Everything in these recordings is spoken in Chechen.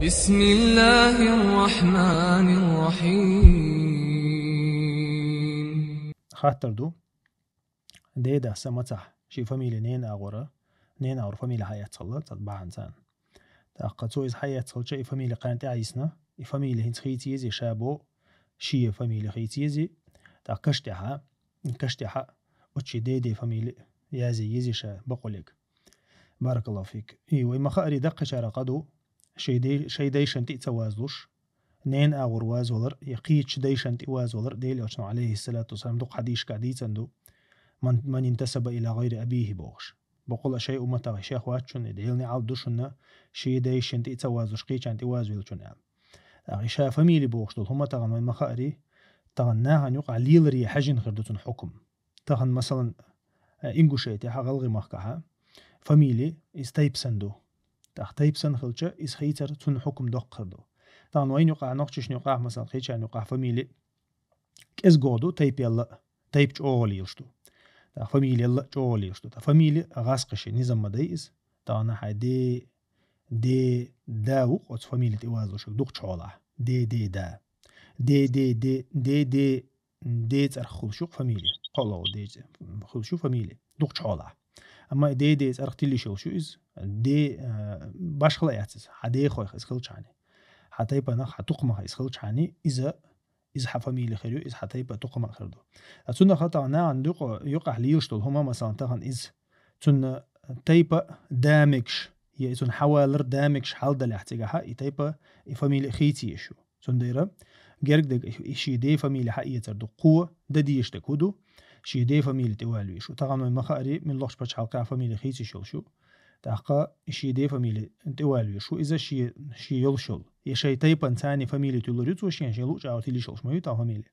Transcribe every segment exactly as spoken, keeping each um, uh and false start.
بسم الله الرحمن الرحيم. Хаттар ду. Дедас са мацахь ший фамилия нена агӀора, нена агӀора фамилия хьаэцхала, цхьа бахьан царна. ТӀаккха цо иза хьаэцхалча, и фамилия кхайна тӀаьхьа йисна, и фамилия хӀинца хийца езий ша бо, ший фамилия хийца езий, тӀаккха каш тӀехьа, каш тӀехьа, оцу ший деде фамилия язе езий ша бакъулег. Баракаллаху фик. И вай ма хаари даккхачара къа ду, шай дей-, шай дайшан тӀе ца вазлуш, нена агӀор вазвалар, я кхечу дайшан тӀе вазвалар, Делан Элчано, алейхиссалату вассалам, дукха хьадийшка дийцан ду, ман, ман интасаба иля гӀайри абихи бохуш. Бакъула шай умматагӀа шех ваччунна, и Делан неӀалт ду шуна, ший дайшан тӀе ца вазлуш, кхечан тӀе вазвелчун аьлла. ТӀаккха и ша фамилия бохуш долу хӀума тахана вай ма хаари, тахана нахана юкъахь леларе хьаьжжина хир ду цунна хьукум. Тахана, масалан, э, Ингушетехьа, ГӀалгӀай махкахьа, фамилия, иза тайпа санна ду. ТӀаккха тайпа санна хилча, иза хийцар цунна хьукум доккха хир ду. Тахана вайна юкъахь, нохчашна юкъахь, масалан, кхечарна юкъахь фамилия кӀезиг ду, тайпаелла, тайпа чӀогӀа лелаш ду. ТӀаккха фамилиелла чӀогӀа лелаш ду. ТӀаккха фамилия гӀазкхаша низам ма дай иза. Тахана хьайн де, де, да ву оцу фамилия тӀе вазлуш дукхачу хьолахь. Де, де, да. Де, де, де, де, де, де цӀарах хуьлуш ю фамилия. КхоалгӀа де цӀе-, хуьлуш ю фамилия. Дукхачу хьолахь. Амма де, де цӀарах тилла йиш йолуш ю иза. Де, а, башхала яц иза. Хьан дехойх иза хилчахьани. Хьан тайпанах, хьан тукхамах иза хилчахьани, иза, иза хьан фамилия хир ю, иза хьан тайпа тукхамах хир ду. А цунах тахана нахана юкъа-, юкъахь лелаш долу хӀума, масалан, тахана иза. Цунна тайпа да мегаш, я и цунна хьан валар да мегаш хьал далехь цигахьа, и тайпа, и фамилия хийца езаш ю. Цундела герга дерг и ший ден фамилия хьаэцар ду. Кхо дан дезаш дерг хӀун ду? Ший ден фамилия тӀе вала везаш ву. Тахана вайн ма хаари, муьлххачу пачхьалкхехь фамилия хийца йиш йолуш ю. ТӀаккха и ший ден фамилия тӀе вала везаш ву. Иза ший, ший йолуш йолу. Я шайн тайпана царна фамилия туьллур ю цо шен, шен луъучу агӀор тилла йиш йолуш ма ю тахана фамилия.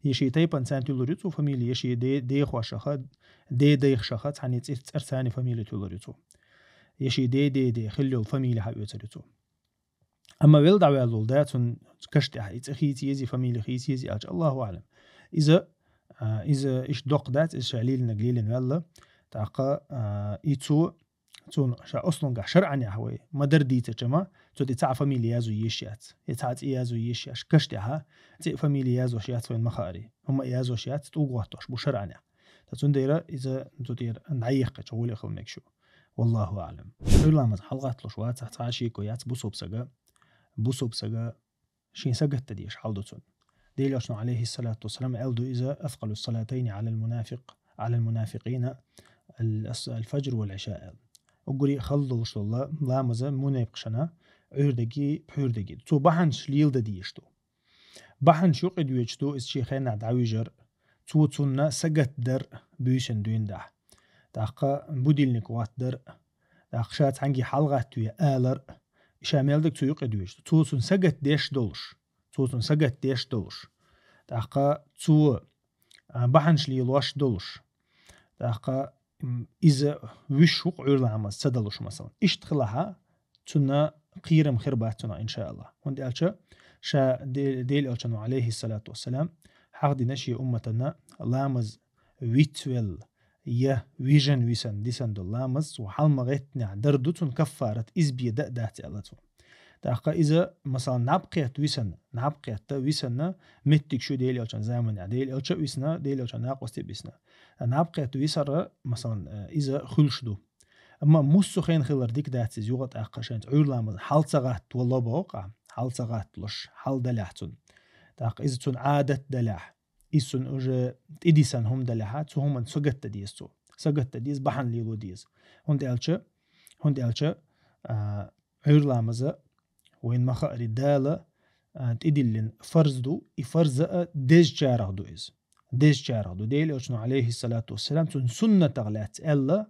Я ший тайпана царна туьллур ю цо фамилия, я ший де-, дехошаха, де-, дайхошаха, цхьаьна цӀе-, цӀарца царна фамилия туьллур ю цо. Я ший де-, де-, де хилла йолу фамилия хьаоьцур ю цо. Амма вел дӀаваьлла волу да, цунна каш тӀехь и цӀе хийца езий, фамилия хийца езий аьлча, Аллаху аӀлам. Иза, а, иза иштта доккха дац, иза ша лелинарг лелина ваьлла. ТӀаккха, а, и цо, цунна ша ослунгахь шаръанехь вай ма-дарра дийцича ма, цу тӀе цхьа а фамилия язо езаш яц. Я цхьа а цӀе язо езаш яц. Каш тӀехьа цӀе а фамилия язош яц вайн ма хаари. ХӀума а язош яц, тӀулгӀоттош бу шаръанехь. Ткъа цундела иза цу тӀера дӀаехкхича гӀоле хила мегаш ю. Валлаху аӀлам. Ӏуьйра ламаз хьалагӀатталуш вацахь, цхьа а шеко яц бусалба сага, бусалба сага шен сагатдан дезаш хьал ду цунна. Делан Элчано, алейхиссалату вассалам, аьлла ду иза: «Аскъалу салатайни алал мунафикъ, алал мунафикъина ал-, ас-, аль-фаджр валь-Ӏиша», аьлла. Уггаре хала долуш долу ла-, ламаза мунепикъашна Ӏуьйрдагий, пхьуьйрдагий. Цо бахьанаш леладан дезаш ду. Бахьанаш юкъа доьдуш ду иза шен хенахь дӀавижар, цо цунна сагатдар буьйсанна дуьйна дахь. ТӀаккха будильник гӀоттадар, тӀаккха ша цхьаьнгге хьалагӀаттаве алар, ша мел дерг цо юкъа доьдуш ду. Цо цунна сагатдеш долуш, цо цунна сагатдеш долуш. ТӀаккха цо, а, бахьанаш лелош долуш. ТӀаккха, м, иза вуьш ву-кх Ӏуьйра ламаз ца далуш, масалан. Иштта хилахьа, цунна кхерам хир бац цунах, иншааллахӀ. ХӀунда аьлча ша Де-, Делан Элчано, алейхиссалату вассалам, хьахдина шен умматана ламаз вицвелла, я вижан висана дисан долу ламаз цо хьалма гӀеттинехь дар ду цунна каффарат, иза бен дан а дац аьлла цо. ТӀаккха иза, масалан, наб кхетта висана, наб кхетта висана, меттиг шу Делан Элчан заманехь, Делан Элча а висна, Делан Элчан накъостий а висна. Наб кхетта висара, масалан, иза хуьлуш ду. Амма муссу хен хилар дика дац иза юха тӀаккха шайна Ӏуьйра ламазна хьал ца гӀатта вала боху, хьал ца гӀатталуш, хьал далехь цунна. ТӀаккха иза цунна Ӏадат далехь, иза цунна уже тӀедисан хӀума далехьа, цу хӀуманна сагатдан деза цо. Сагатдан деза, бахьана лело деза. ХӀунда аьлча, хӀунда аьлча, а, Ӏуьйра ламаза вайн ма хаари Дала, а, тӀедиллина фарз ду, и фарза а дезачарах ду иза. Дезачарах ду. Делан Элчано, алейхиссалату вассалам, цунна суннатах лаьцна аьлла,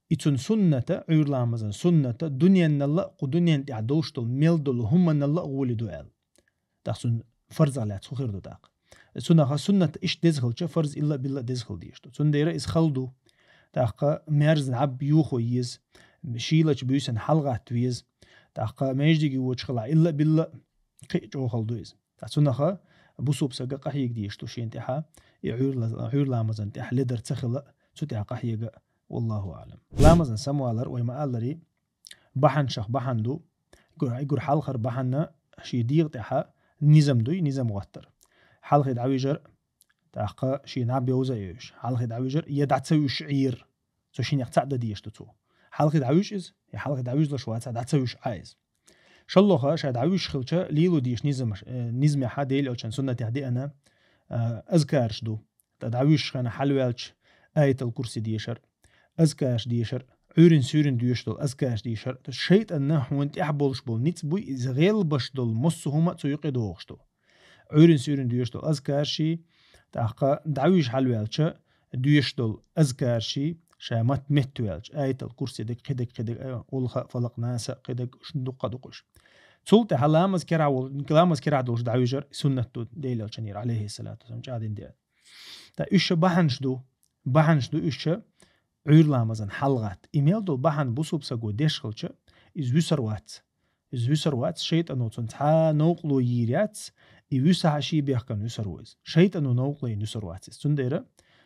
и цунна сунната, Ӏуьйра ламазан сунната, дуьненналла а, кху дуьнен тӀехь долуш долу мел долу хӀуманналла а гӀоле ду аьлла. ТӀаккха цунна фарзах лаьцна хӀун хир ду тӀаккха? Цунах суннат иштта деза хилча, фарз илла а билла а деза хила дезаш ду. Цундела иза хала ду. ТӀаккха маьрза наб юхо еза, шийлачу буьйсанна хьалагӀатта веза. ТӀаккха маьждиге вочу хилахь илла а билла а кхин а чӀогӀа хала ду иза. Ткъа цунах бусалба сага къахьега дезаш ду шена тӀехьа, и Ӏуьйра ла-, Ӏуьйра ламазан тӀехь ледар ца хила, цу тӀехь къахьега, валлаху аӀлам. Ламазан самавалар вай ма-аллари, бахьанашах бахьана ду, Гур, гур хьалхара бахьана ший дегӀа тӀехьа низам дуй, низам гӀоттар. Хьалхе дӀавижар, тӀаккха ший наб йовза а йовш. Хьалхе дӀавижар, я дӀа ца вуьш Ӏийр. Цо шинех цхьаъ дан дезаш ду цо. Хьалхе дӀавуьш из, я хьалхе дӀавуьжлаш вац, дӀа ца вуьш Ӏа из. ШоллагӀа, ша дӀавуьжаш хилча, лело дезаш низамаш, э, низамехьа Делан элчан суннатехь деана, э, азкараш ду. ТӀа дӀавуьжаш хана хьалваьлча, аятал курси дешар, азкараш дешар, Ӏуьйрин суьйрин доьшуш дола азкараш дешар. То есть шайтӀанна хьона тӀехь болуш болу ницкъ буй, иза гӀелбаш долу массо а хӀума а цу юкъе догӀуш ду. Ӏуьйрин суьйрин доьшуш долу азкарший, тӀаккха дӀавуьжаш хьалваьлча, доьшуш долу азкарший, ша мат-, меттаваьлча, аятал курси дерг, кхидерг, кхидерг, э, къулха, фалакъ, наса, кхидерг, уьш дуккха а ду-кх уьш. Цул тӀаьхьа ламаз керахь вол-, ламаз керахь долуш дӀавижар суннат ду Делан элчанера, алейхиссалату вассалам, чӀагӀдина деана. ТӀа уьш ша бахьанаш ду, бахьанаш ду уьш ша Ӏуьйр ламазан хьалгӀатта. И мел долу бахьана бусулба саго деш хилча, иза вуьсур вац. Иза вуьсур вац, шайтӀано цунна цхьа новкъарло йийр яц, и вуьсахь а ший бехкан вуьсур ву иза. ШайтӀано новкъарло йина вуьсур вац иза. Цундела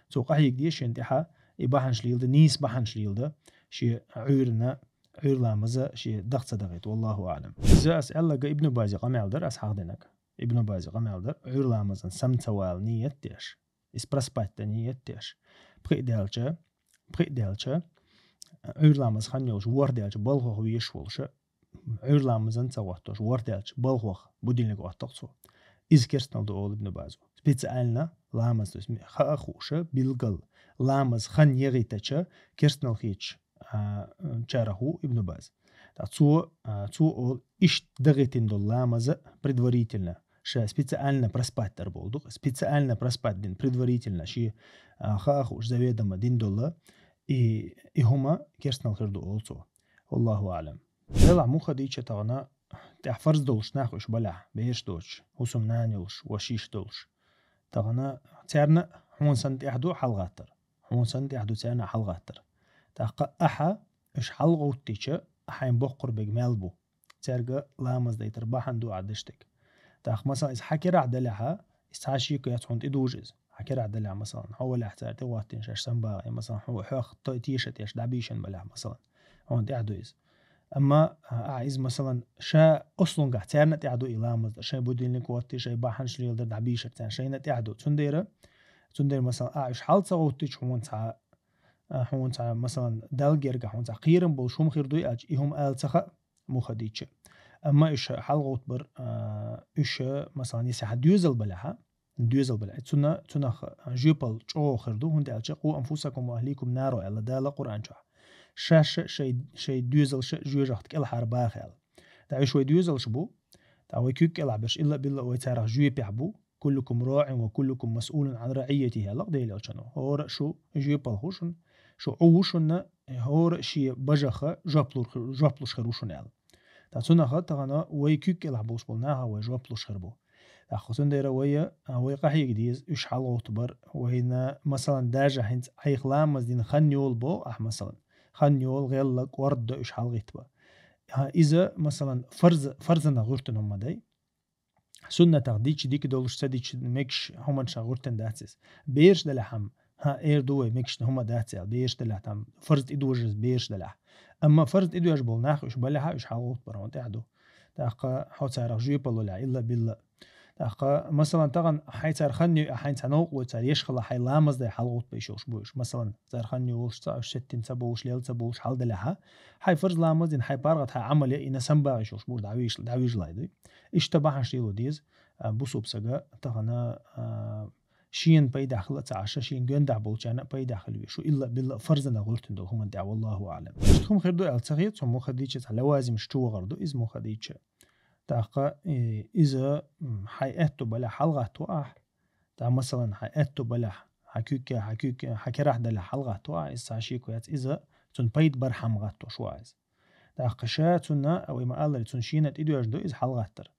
цо къахьега деза шена тӀехьа, и бахьанаш леладан, нийса бахьанаш леладан, шен Ӏуьйрана, Ӏуьйр ламаза шен даха ца дахийта. Валлаху аӀлам. Иза ас аьлларг Ибн База къамел дара, ас хьахдинарг. Ибн База къамел дара, Ӏуьйр ламазан сам ца вала ниет деш. Иза проспать дан ниет деш. Пхиъ даьлча, пхиъ даьлча, Ӏуьйр ламаза хан йолуш, ворхӀ даьлча балхах везаш волуша, Ӏуьйр ламазан ца гӀоттош, ворхӀ даьлча балхах будильник гӀотту-кх цо. Иза керстанал ду олу Ибн Базо. Специально ламаз, то есть хаа а хууша, билггал ламаза хан егийтача, керстанал хеташ, а, чарах ву Ибн Баз. ТӀаккха цо, а, цо олу иштта дахийтина долу ламаза предварительно, ша специально проспать дар болу ду-кх, специально проспать дина, предварительно, шен, а, хаа а хууш, заведомо дина долу, и, и хӀума керстанал хир ду олу цо. Валлаху аӀлам. Делахь муха дийча тахана, тӀехь фарз долуш нах уьш балахь, бераш доцуш, хӀусам-нана йолуш, ваша-йиша долуш. Тахана царна хьуна санна тӀехь ду хьалгӀаттар. Хьуна санна тӀехь ду царна хьалгӀаттар. ТӀаккха ахьа уьш хьалгӀуттича, хьайн боккхур берг мел бу. Цаьрга ламаз дайтар бахьана ду ахьа деш дерг. ТӀаккха, масала, иза хьан керахь далехьа, иза цхьа шеко яц хьуна тӀедужу иза. Хьан керахь далехь, масала, хьо валехь цара тӀегӀоттийна шаьш самбагӀа, я, масала, хьо хьох то-, тешат еш дӀабийшина балехь, масала, хьуна тӀехь ду иза. Амма, а, ахьа иза, масала, ша ослунгахь царна тӀехь ду и ламаз дар, шайн будильник гӀоттий, шайн бахьанаш леладар дӀабийшар царна, шайна тӀехь ду. Цундела, цундела, масала, ахьа уьш хьал ца гӀуттича хьуна цхьа, а, хьуна цхьа, масала, Далла гергахь хьуна цхьа кхерам болуш хӀума хир дуй аьлча, и хӀума ала ца хаьа, муха дийча. Амма уьш хьалгӀуттабар, а, уьш, масала, если хьан доьзал балехьа, доьзал балехьа, цуна, цунах жоьпалла чӀогӀа хир ду, хӀунда аьлча: «Къу анфусакум ва ахликум наро», аьлла Дала Къуръан чохь. Шаьш а, шай, шай доьзалш а жоьжахатин кӀелхьара баха аьлла. ТӀаккха уьш вай доьзалш бу, тӀаккха вай куьг кӀелахь берш илла а билла а вай царах жоьпехь бу. «Куллукум раӀин ва куллукум масъулун Ӏан раӀийятихи», аьлла-кх Делан элчано. ХӀора а шу жоьпалла хӀу шуна, шу Ӏу ву шуна, хӀора а шен бажаха жоп лур хи-, жоп луш хир ву шуна аьлла. ТӀаккха цунах тахана вай куьг кӀелахь болуш болу наха вай жоп луш хир бу. ТӀаккха цундела вай, а, вай къахьега деза уьш хьалгӀуттабар, вайна, масалан, даже хӀинца айхьа ламаз дина хан йолу боху ахь, масалан. Хан йолу, гӀелла, кӀордадо уьш хьалгӀиттабан. А, иза, масалан, фарз, фарзанах гӀуьртина хӀума ма дай. Суннатах дича дика долуш, ца дича мегаш хӀуманашах гӀуьртина дац иза. Бераш далехь-м, хӀа, эр ду вай, мегаш хӀума дац аьлла, бераш далехь там, фарз тӀедожаза бераш далехь. Амма фарз тӀедоьжна болу нах уьш балехьа, уьш хьалгӀуттабар хьуна тӀехь ду. ТӀаккха хьо царах жоьпалла лолехь, илла а билла. ТӀаккха, масалан, тахана хьайн цара хан йой, а хьайн цхьа новкъарло цара еш хилла, хьайн ламаз дай хьалгӀуттабеш йолуш бу уьш. Масалан, цара хан йой волуш ца, уьш сеттина ца болуш, лела ца болуш хьал далехьа, хьайн фарз ламаз дина, хьайн паргӀат, хьайн Ӏамал яйина самбагӀа йиш йолуш бу уьш, дӀавиж-, дӀавижалай дуй. Иштта бахьанаш лело деза, а, бусулба сага тахана, а, шена пайдехь хила а ца Ӏаш, шена гондахь болчарна а пайдехь хила веза, шу илла а билла а фарзанах гӀуьртина долу хӀуманна тӀехь, валлаху аӀлам. Иштта хӀума хир ду аьлла ца хета, цо муха дийча цхьа лавазимаш чу вахар ду, иза муха дийча. ТӀаккха, и, иза, м, хьайн аьтту балехь хьалгӀатто ахь, тӀаккха, масалан, хьайн аьтту балехь, хьан куьг, хьан куьг, хьан керахь далехь хьалгӀатто ахь, иза цхьа шеко яц, иза цунна пайда бархьама гӀаттош ву ахь иза. ТӀаккха ша цунна, вай ма-аллара, цунна шена тӀедоьжна ду иза хьалгӀаттар.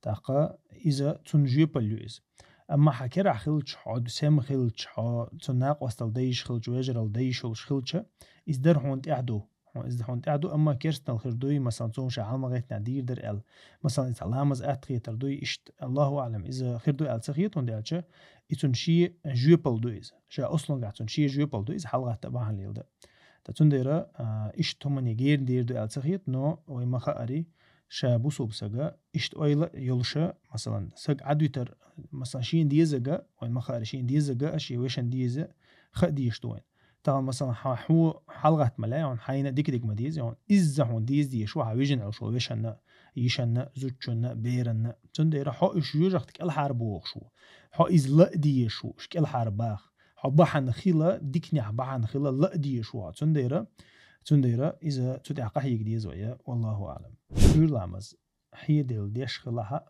ТӀаккха иза цунна жоьпалла ю иза. Амма хьан керахь хилча, хьо сема хилча, хьо цунна накъосталла дайша хилча, вежаралла дайша йолуш хилча, иза дар хьуна тӀехь ду. Хьо-, иза хьуна тӀехь ду, амма керстанал хир дуй, масалан, цо ша хьалма гӀеттинехь дийр дара аьлла. Масалан, иза ламаз атта хетар дуй, иштта, Аллаху аӀлам, иза хир ду аьлла ца хета, хӀунда аьлча и цунна шен жоьпалла ду иза. Ша ослунгахь цунна шен жоьпалла ду иза хьалгӀатта бахьана леладан. Ткъа цундела, а, иштта хӀумане герна дийр ду аьлла ца хета, но вай ма хаари, ша бусулба сага иштта ойла йолуша, масалан, сага Ӏадвитар, масалан, шен дезага, вайн махари шен дезага, а шен вешан деза, ха деш ду вайн. Тахана, масалан, хьо, хьо хьалгӀатта ма лаьа, хьайна дика-дика ма деза, изза хьуна деза дезаш ву хьан вижина Ӏуш ву вешанна, йишанна, зудчунна, беранна. Цундела хьо уьш жоьжахта кӀелхьара бохуш ву. Хьо иза ла а дезаш ву, уьш кӀелхьара баха. Хьо бахьана хила, диканехь бахьана хила, ла а дезаш ву хьо. Цундела, цундела иза цу тӀехь къахьега деза вай, валлаху аълам. Ӏуьйра ламаз хьеделла деш хилахьа,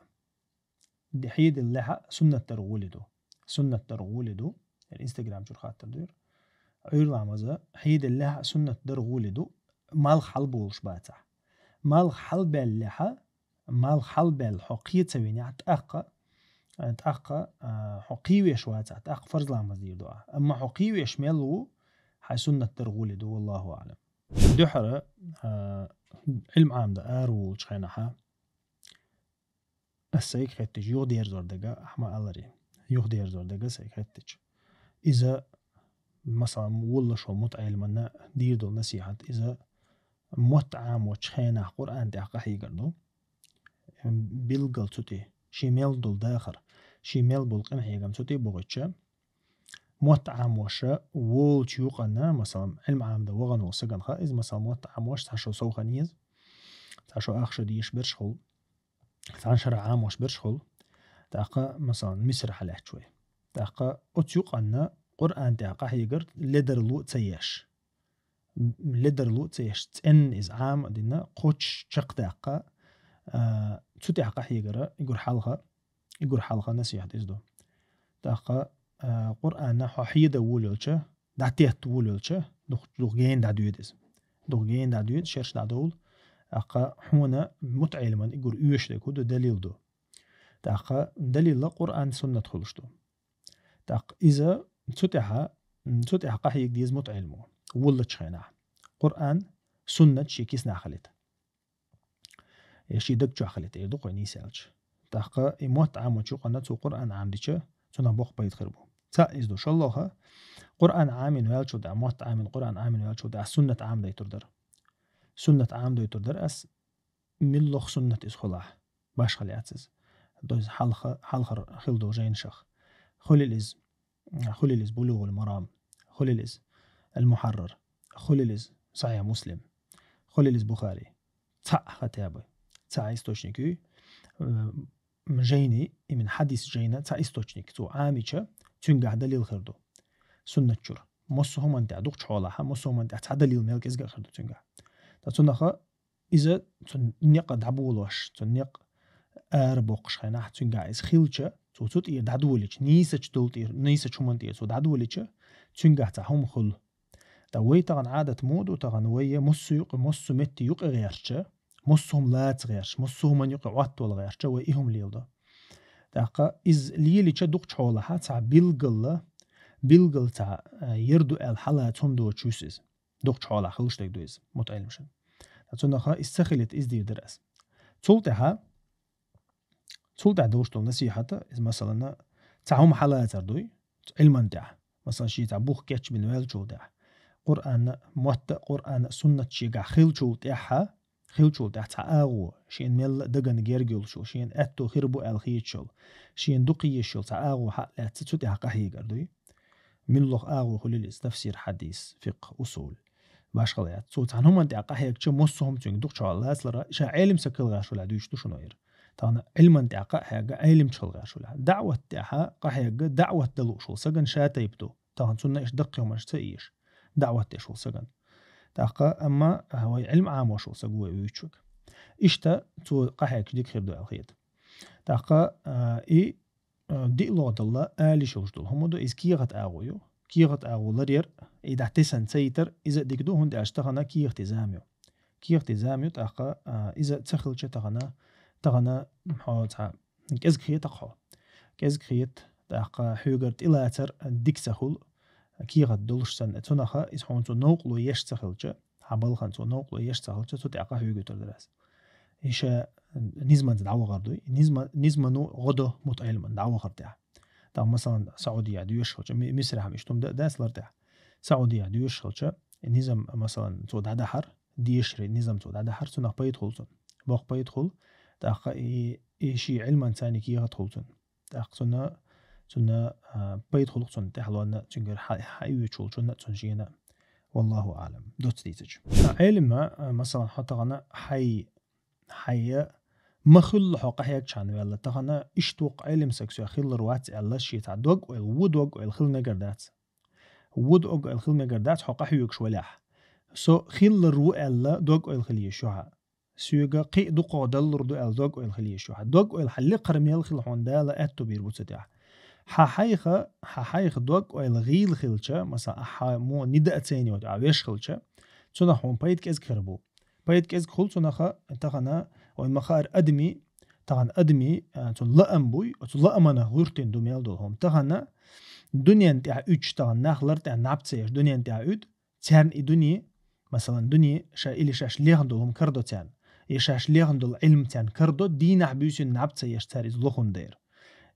ди-, хьеделла лехьа суннат дар гӀоле ду. Суннат дар гӀоле ду. Яр Instagram чуьра хаттар ду яр. Ӏуьйра ламаза хьеделла лехьа суннат дар гӀоле ду. Малх хьалболуш бацахь. Малх хьалбаьлла лехьа, малх хьалбаьлла хьо кхе ца винехь, тӀаккха, тӀаккха, а, хьо кхийвеш вацахь, тӀаккха фарз ламаз дийр ду ахь. Амма хьо кхийвеш мел ву, хьайн суннат дар гӀоле ду, валлаху аълам. Дуьхьара, а, Ӏилма Ӏамда ара волчу хенахьа, ас сайга хеттича, юхадерзор дага, ахьа ма аларе, юхадерзор дага сайга хеттича. Иза, масалан, воллаш волу мутаӀелмана дийр долу насихьат, иза мотт Ӏамочу хенахь Къуръан тӀехь къахьийгар ду. Билггал цу тӀе, шен мел долу дахар, шен мел болу къинхьегам цу тӀе бохуьйтча, мотт Ӏамоша волчу юкъанна, масалан, Ӏилма Ӏамда вахана волу сагана хаьа иза, масалан, мотт Ӏамош цхьа шо сов хан еза, цхьа шо ах шо дийш берш хуьлу, цхьана шарахь Ӏамош берш хуьлу, тӀаккха, масалан, Мисар хьалаьтташ вай. ТӀаккха оцу юкъанна Къуръан тӀехь къахьегар ледарло а ца еш. Ледарло а ца еш, цӀенна иза Ӏама а дина, кхоччуш чекхдаккха, а, цу тӀехь къахьегара, и гур хьалха, и гур хьалха насихьат иза ду. ТӀаккха, а, Къуръанна хьо хьеда волавелча, дӀатетта волавелча, дух-, дух гена дӀадоьду иза. Дух гена дӀадоьду, шерш дӀадовла. ТӀаккха хьуна мутаӀелман и гур оьшург хӀу ду, далил ду. ТӀаккха далилла Къуръан, суннат хуьлуш ду. ТӀаккха иза цу тӀехьа, цу тӀехьа къахьега деза мутаӀелмо. Воллачу хенахь. Къуръан, суннат шен киснахь хилийта. Я шен даг чохь хилийта, эр ду кхой нийса аьлча. ТӀаккха и мотт Ӏамочу юкъанна цо Къуръан Ӏамдича, цунах боккха пайда хир бу. Цхьаъ иза ду. ШолгӀа, Къуръан Ӏамин ваьллачул тӀаьхьа, мотт Ӏамин, Къуръан Ӏамин ваьллачул тӀаьхьа суннат Ӏамдайтур дара. Суннат Ӏамдайтур дара ас, миллох суннат иза хуьлахь. Башхалла яц иза. Доза хьалха-, хьалхара хила долу жайнашах. Хуьлил иза, хуьлил иза БулугӀул Марам, хуьлил иза Ал-Мухьаррар, хуьлил иза Сахьихь Муслим, хуьлил иза Бухари. Цхьаъ хатаба. Цхьа источник ю, м, жайни, именно хьадис жайна цхьа источник. Цо Ӏамича, цуьнгахь далил хир ду. Суннат чуьра. Массо хӀуманна тӀехь дукхачу хьолахьа, массо хӀуманна тӀехь цхьа далил мел кӀезга хир ду цуьнгахь. Ткъа цунах иза цу некъа дӀаболош, цу некъа ара боккхуш хенахь, цуьнгахь иза хилча, цо цу тӀера дӀадолича, нийсачу долу тӀера, нийсачу хӀуманна тӀера цо дӀадолича, цуьнгахь цхьа хӀума хуьлу. Ткъа вай тахана Ӏадат мо ду, тахана вай я массо юкъа, массо метте юкъа гӀертача, массо хӀума лаца гӀерташ, массо хӀуманна юкъа Ӏоттавала гӀертача, вай и хӀума леладо. ТӀаккха иза лелича дукхачу хьолахьа цхьа билггала, билггала цхьа, а, ер ду аьлла хьалаца хӀума доцуш вуьсу иза. Дукхачу хьолахь хуьлуш дерг ду иза, мутаӀелмашна. Ткъа цунах иза ца хилийта, иза дийр дара ас. Цул тӀаьхьа, цул тӀаьхьа долуш долу насихьата, иза, масалана, цхьа хӀума хьалацар дуй, Ӏилман тӀехь. Масалан, шен цхьа бух кечбина ваьллачул тӀаьхьа. Къуръанна, мотта, Къуръанна, суннат шегахь хилчул тӀаьхьа, хилчул тӀаьхьа цхьа агӀо, шена мелла а дагана герга йолуш йолу, шена аьтто хир бу аьлла хеташ йолу, шена дукха езаш йолу цхьа агӀо хьа а лаьцна цу тӀехь къахьегар дуй. Муьлхха агӀо хуьлийла иза: тафсир, хьадис, фикъхӀ, усул. Башхалла яц. Цо цхьана хӀуманна тӀехь къахьегча, массо хӀума цуьнга дукхачу хьолахь лацалара, ша Ӏелам саг хила гӀерташ валахь дуьйцуш ду шуна вай. Тахана Ӏилман тӀехь къа а хьегна, Ӏелимчу хила гӀерташ валахь. ДаӀват тӀехь къахьегна, даӀват дан лууш волу сагана ша тайпа ду. Тахана цунна иштта даккхий хӀуманаш ца эша, даӀват деш волу сагана. ТӀаккха, амма, а, вай Ӏилма Ӏамош волу саг ву вай вуьйцург. Иштта цо къахьегча дика хир ду аьлла хета. ТӀаккха, а, и, а, диълагӀа далла ала йиш йолуш долу хӀума ду, иза кехат агӀо ю. Кехат агӀо ларъяр, и дӀатесна ца йитар, иза а дика ду, хӀунда аьлча тахана кехатан зама ю. Кехатан зама ю, тӀаккха, а, иза ца хилча тахана, тахана хьо цхьа кӀезиг хета хьо. КӀезиг хета, тӀаккха хьоьгара тӀелацар дика ца хуьлу, кехат долуш санна. Цунах иза хьуна цо новкъарло еш ца хилча, хьан балхана цо новкъарло еш ца хилча, цу тӀехь къа хьоьгуьйтур дара ас. И ша низамца дӀавахар дуй. Низма-, низамано гӀо до мутаӀелиман дӀавахар тӀехь. ТӀаккха, масалан, Саудехь доьшуш хилча, Ми-, Мисарехь иштта хӀума да-, дац лар тӀехь. Саудехь доьшуш хилча, и низам, масалан, цо дӀадахьар, дешаре низам цо дӀадахьар, цунах пайда хуьлу цунна. боккха пайда хул, тӀаккха и, и ший Ӏилман царниг ехат хул цунна. ТӀаккха цунна, цунна, а, пайда хул цунна тӀехьалонна, цуьнгара хьа-, хьаоьцуш волчунна, цунна шена. Валлаху аълам. Доцца дийцача. А, Ӏилма, а, масалан, хьо тахана хьай, хьай ма хуьллу хьо къахьегча хьан ваьлла. Тахана иштта воккха Ӏилма саг соьх хилар вац аьлла, шийца дог-ойла, ву дог-ойла хила мегар дац. Ву дог-ойла хила мегар дац, хьо къахьоьгуш валехь. Со хилар ву аьлла, дог-ойла хила езаш ю хьа. Соьга кхин а дукхагӀа даллур ду аьлла, дог-ойла хила езаш ю хьа. Дог-ойла хьан лекхара мел хила хьуна Дала аьтту бийр бу цу тӀехь. Хьан хьайха, хьан хьайха дог-ойла гӀийла хилча, масала, ахьа хьа мо недооценивать, а веш хилча, цунах хьуна пайда кӀезиг хир бу. Пайда кӀезиг хул цунах, тахана, вайн ма хаара, адами, тахана адами, а, цун лаам буй, оцу лаамана гӀуьртина ду мел долу хӀума. Тахана дуьнен тӀехь уьдуш, тахана нах лар тӀехь наб ца еш дуьнен тӀехь уьду, царна и дуьне, масалан, дуьне ша или шаьш лехна долу хӀума карадо царна, и шаьш лехна долу Ӏилма царна карадо, дийнахь буьйсина наб ца еш цара иза лохун дера.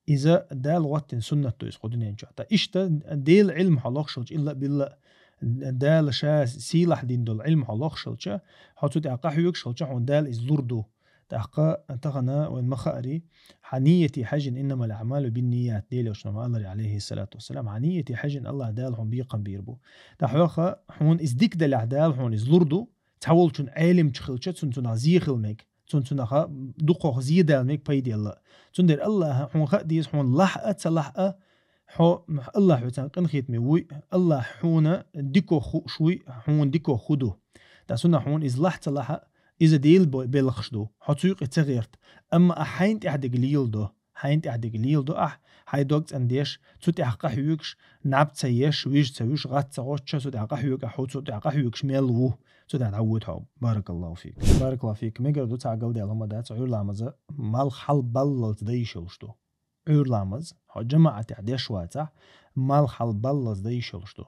Иза Дала гӀоттина суннат ду иза кху дуьнен чохь. Ткъа иштта Делан Ӏилма хьо лохуш хилча, илла а билла а, Дала ша сийлахь дина долу Ӏилма хьо лохуш хилча, хьо цу тӀехь къахьоьгуш хилча, хьуна Дала иза лур ду. ТӀаккха тахана вайн ма хаари, хьан нийяте хьаьжжина, «Иннамал аъмалу бинният», Делан Элчано ма аллара, алейхиссалату вассалам, хьан нийяте хьаьжжина АллахӀ Дала хьуна бекхам бийр бу. ТӀаккха хьуна иза дика делахь, Дала хьуна иза лур ду, цхьаволчун Ӏелимчу хилча, цунна цунах зе хила мега, цунна цунах дукхох зе дала мега пайда елла. Цундела АллахӀа хьуна хаа деза, хьуна лахь а, ца лахь а, хьо АллахӀ хьоьцан къинхетаме вуй, АллахӀ хьуна дикох хууш вуй, хьуна дикох ху ду. ТӀаккха цунах хьуна иза лахь, ца лахь а, иза Делан бо-, белхаш ду, хьо цу юкъе ца гӀерта. Амма ахь хьайна тӀехь дерг леладо, хьайна тӀехь дерг леладо ахь, хьайн дог цӀандеш, цу тӀехь къахьоьгуш, наб ца еш, вижа ца вуьш, гӀатта ца гӀоттуш, цу тӀехь къахьоьгу ахь, хьо цу тӀехь къахьоьгуш мел ву, цу тӀехь дӀавоьду хьо. Баракаллаху фик. Баракаллаху фик. Мегар ду, цхьа галдаьлла хӀума дац, Ӏуьйра ламаза малх хьалабаллалц дан йиш йолуш ду. Ӏуьйра ламаз, хьо жамаӀатехь деш вацахь, малх хьалабаллалц дан йиш йолуш ду.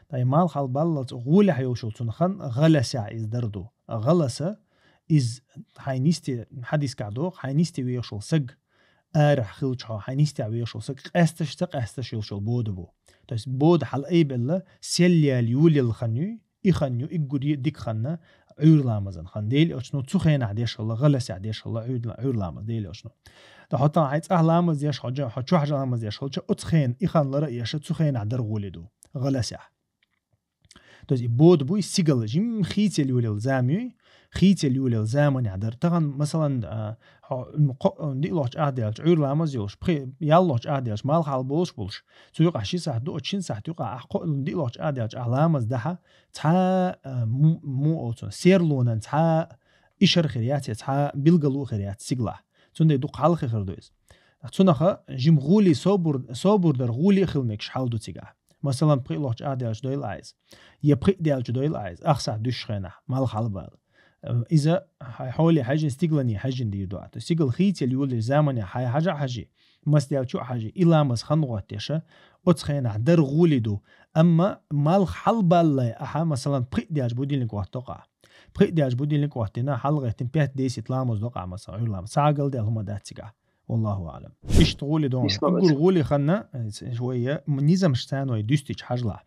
Ткъа и малх хьалабаллалц гӀолехь йолуш йолу цунах хан гӀаласехь иза дар ду. ГӀаласа, иза хьайн йисте, хьадискахь доху, хьайн йисте вехаш волу саг, арахь хилча хьо, хьайн йистехь вехаш волу саг къаьсташ, ца къаьсташ йолуш йолу бода бу. То есть бода хьала айбелла, сел яьлла йолаелла хан юй, и хан ю, и гур ю дика ханна, Ӏуьйра ламазан хан. Делан Элчано цу хенахь деш хилла, гӀаласехь деш хилла Ӏуьйра, Ӏуьйра ламаз Делан Элчано. Ткъа хьо тахана хьайн цӀахь ламаз деш, хьо жа-, хьо чохь ламаз деш хилча, оцу хенахь и хан лар а еш, цу хенахь дар гӀоле ду, гӀаласехь. То есть и бода буй сигала, жимма хийцаелла йолаелла зама юй, хийцаелла йолаелла заманехь дар. Тахана, масалан, а, хьо, м, кхо-, м, диълагӀчу Ӏадаьлча, Ӏуьйра ламаз йолуш, пхи-, яллалгӀчу Ӏадаьлча, малх хьалаболуш болуш. Цу юкъахь ши сахьт ду, оцу шин сахьт юкъахь ахь кхо-, диълагӀчу Ӏадаьлча ахь ламаз дахь, цхьа, а, му-, му оцу серлонан цхьа ишар хир яц, я цхьа билгало хир яц цигалахь. Цундела дукха хьалха хир ду иза. Цунаха жимма гӀоле собар, собар дар гӀоле а хила мегаш хьал ду цигахь. Масалан, пхи а лохчу Ӏадаьлча дойла ахь иза. Я пхи а даьлча дойла ахь иза. Ах сахьт дуьсуш хенахь, малх хьалабала. Э, иза хьай хьоле хьаьжжина, стигалане хьаьжжина дийр ду ахь. То есть стигала хийцаелла йолале замане хьай хьажа а хьажи, мас даьлча а хьажи, и ламаз хан гӀоттеша, оцу хенахь дар гӀоле ду. Амма малх хьалабаллале ахьа, масалан, пхи а даьлча будильник гӀоттадо-кх ахь. Пхи а даьлча будильник гӀоттийна, хьалгӀеттина пять-десять ламаз до-кх ахь, масалан, Ӏуьйра ламаз. Цхьа а галдаьлла хӀума дац цигахь. Валлаху аълам. Иштта гӀоле ду хьуна. Ислам Уггар гӀоле ханна, э, ц-, вай, э, м-, низамаш царна вай дуьстича хьажалахь.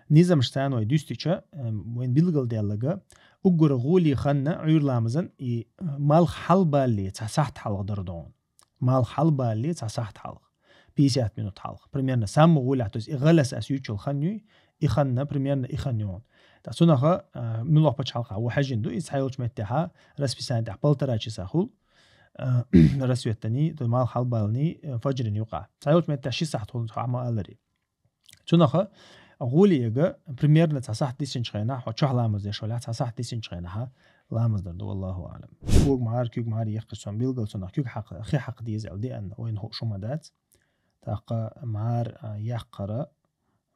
Низамаш царна вай дуьстича, э, вайн билгалдаьллага, уггар гӀоле ханна Ӏуьйра ламазан и, э, малх хьалабаллале цхьа сахьт хьалха дар ду хьуна. Малх хьалабаллале цхьа сахьт хьалха. Пятьдесят минут хьалха. Примерно самма гӀолехь, то есть и гӀалас ас юьйцучул хан юй, и ханна, примерно и хан ю хьуна. Ткъа цунаха, а, муьлхха пачхьалкхахь ву хьаьжжина ду, иза цхьайолчу меттехьа, расписани тӀехь полтора часа хул, а, рассветани, то малх хьалабаллани, а, фаджрин юкъахь. Цхьайолчу меттехь ши сахьт хул, хьо ма аллари. Цунаха гӀоле яга, примерно цхьа сахьт дисинчу хенахь, хьо чохь ламаз деш валахь, цхьа сахьт дисинчу хенахьа ламаз дар ду, валлаху аълам. Куьг мӀара, куьг мӀара еккхаш цунна билггал цунах куьг хьакха, хи хьакха деза аьлла деана, вайна хууш хӀума дац. ТӀаккха мӀара, а, яккхара,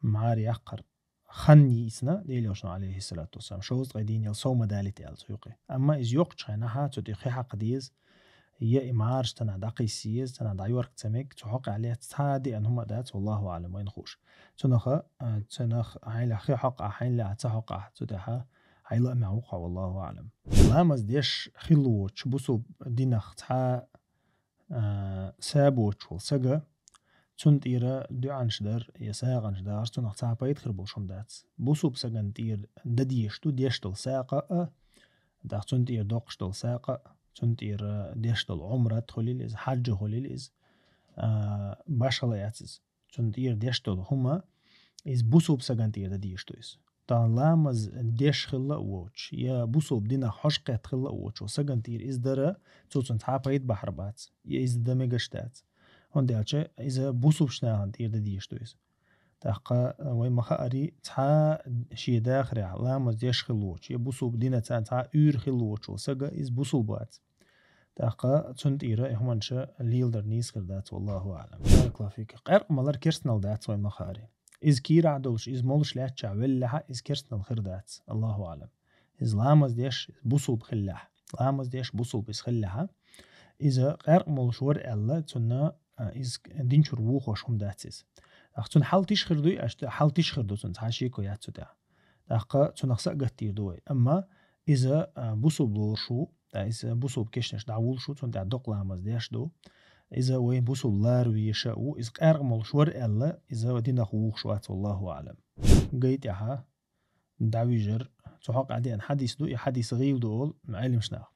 мӀара яккхар хан йийцина, Делан Элчано, алейхиссалату вассалам, шовзткъе дийнал сов ма далийта аьлла цу юкъе. Амма иза йоккхучу хенахьа цу тӀе хи хьакха деза, я и мӀараш цунах дӀакхийса еза, цунах дӀайорка ца мега, цу хьокъехь лаьцна цхьа а деана хӀума дац, валлаху аълам, вайна хууш. Цунаха, а, цунах хьайна хи хьокъахь, хьайна лаьхьа ца хьокъахь, цу тӀехьа хьайн лаамехь ву-кх хьо, валлаху аълам. Ламаз деш хилла воцуш, бусулба динах цхьа а, са боцуш волу сага, цунна тӀера дуьӀанаш дар я сагӀанаш дар, цунах цхьа пайда хир болуш хӀума дац. Бусулба сагана тӀера дан дезаш ду деш долу сагӀа а, тӀаккха цунна тӀера доккхуш долу сагӀа а. цунна тӀера деш долу Ӏумрат хуьлийла иза, хьаьжа хуьлийла иза, а, башхала яц иза. Цунна тӀера деш долу хӀума, иза бусулба сагана тӀера дан дезаш ду иза. Тахана ламаз деш хилла а воцуш, я бусулба динах хьожа кхетта хилла а воцуш, сагана тӀера иза дара, цо цунна цхьа а пайда бахьар бац, я иза дан мегаш дац. ХӀунда аьлча иза бусулбачу нахана тӀера дан дезаш ду иза. ТӀаккха вай ма хаари, цхьа шен дахарехь ламаз деш хилла воцуш, я бусулба динаца цхьа уьйр хилла воцуш волу сага иза бусулба вац. ТӀаккха цунна тӀера и хӀуманаш леладар нийса хир дац, валлаху аӀлам. Баракаллаху фик. Къаьркъа малар керстанал дац вай ма хаари. Иза кийрахь долуш, иза молуш лаьттачохь веллехьа, иза керстанал хир дац, Аллаху аӀлам. Иза ламаз деш, иза бусулба хиллехь. Ламаз деш, бусулба иза хиллехьа. Иза къаьркъа молуш вара аьлла, цунна, а, иза динчуьра вухуш хӀума дац иза. ТӀаккха цунна хьал тиша хир дуй, аьшта хьал тиша хир ду цунна, цхьа шеко яц цу тӀехь. ТӀаккха цунах са а гаттийр ду вай. Амма иза, а, бусулба лоруш ву, ткъа иза бусулба кешнаш дӀавуллуш ву, цунна тӀехь докъа ламаз деш ду. Иза вай бусулба лара веша а ву, иза къаьркъа молуш вара аьлла, иза динах вухуш вац, валлаху аӀлам. Гай тӀехьа дӀавижар, цу хьокъехь деана хьадис ду, и хьадис гӀийла ду олу Ӏеламнаха.